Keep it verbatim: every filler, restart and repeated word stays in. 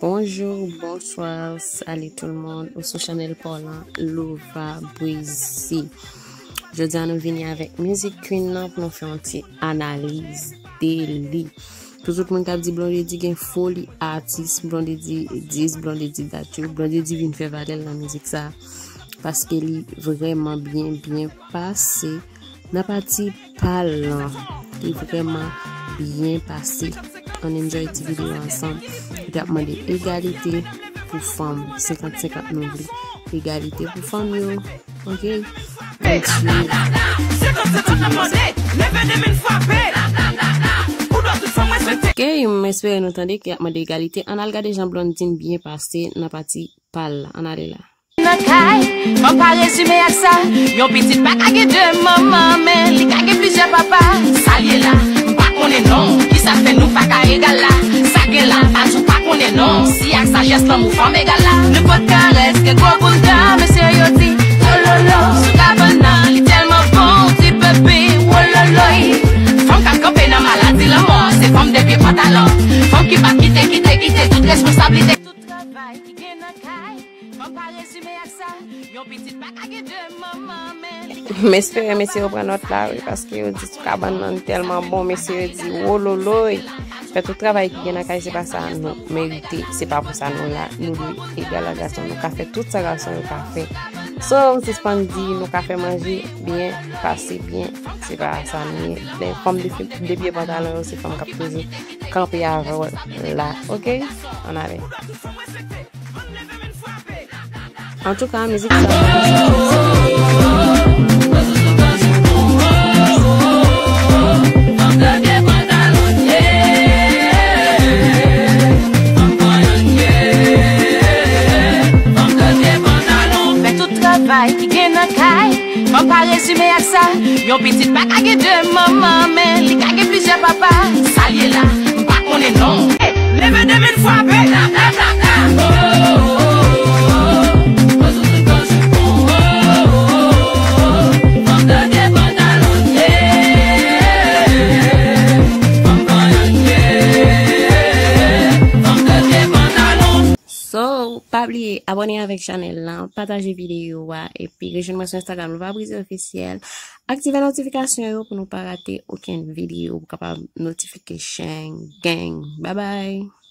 Bonjou, bonswa, salut tout le monde. Ou sou chanèl pa w lan, Lova Breezy. Jodi a nou vini avèk Music Queen nan pou nou fè yon ti analiz de li. Pou tout moun k ap di Blondedy gen foli atis, Blondedy this, Blondedy that yo, Blondedy vin fè valè l nan mizik sa. Paske li vrèman byen, byen pase. Nan pati pa l lan, li vrèman byen pase. Ann enjoy ti videyo ansanm. Li t ap mande egalite pou fanm. Senkant senkant nou vle. Egalite pou fanm yo. Ok? Ann swiv ti videyo sa. Ok, m espere nou tande ke y ap mande egalite. Ann al gade jan Blondedy byen pase nan pati pa l la. Ann ale la. Nan kay, fanm pa rezime ak sa. Yon pitit pa ka gen de manman, men li ka gen plizyè papa. Sa l ye la, m pa konnen non. Kisa k fè nou pa ka egal la? Sa gen la, pa di w pa konnen non. Si ak sajès lanmou fanm egal la. Nenpòt karès ke gwo boulda, mesye yo di wololo. Sou kabann nan, li tèlman bon, ti bebi, wololoy. Fanm k ap kanpe nan maladi lanmò, se fanm de pye pantalon. Fanm ki pa kite, kite, kite tout responsablite. Tout travay ki gen nan kay, fanm pa rezime ak sa. Yon pitit pa ka gen de manman, men li M espere mesye yo pran nòt la, wi, paske yo di sou kabann nan tèlman bon, mesye yo di wololoy. Fè tout travay ki gen nan kay, se pa sa nou merite, se pa pou sa nou la, nou dwe egal a gason, nou ka fè tout sa gason yo ka fè. So, m sispann di nou ka fè manje byen, pase byen, se pa sa nou ye. Lè fanm de, de pye pantalon yo, se fanm k ap toujou kanpe avè w la, ok? Ann ale. Antouka, mizik sa. Fè tout travay ki gen nan kay. Fanm pa rezime ak sa. Yon pitit pa ka gen de manman, men li ka gen plizyè papa. Sa l ye la, m pa konnen non. Leve de men frape. So, pa bliye abòne avèk chanèl lan, pataje videyo a, epi rejwenn mwen sou Instagram, Lova Breezy Officiel. Aktive notifikasyon yo pou nou pa rate okenn videyo, pou kapab notification gang. Bye bye!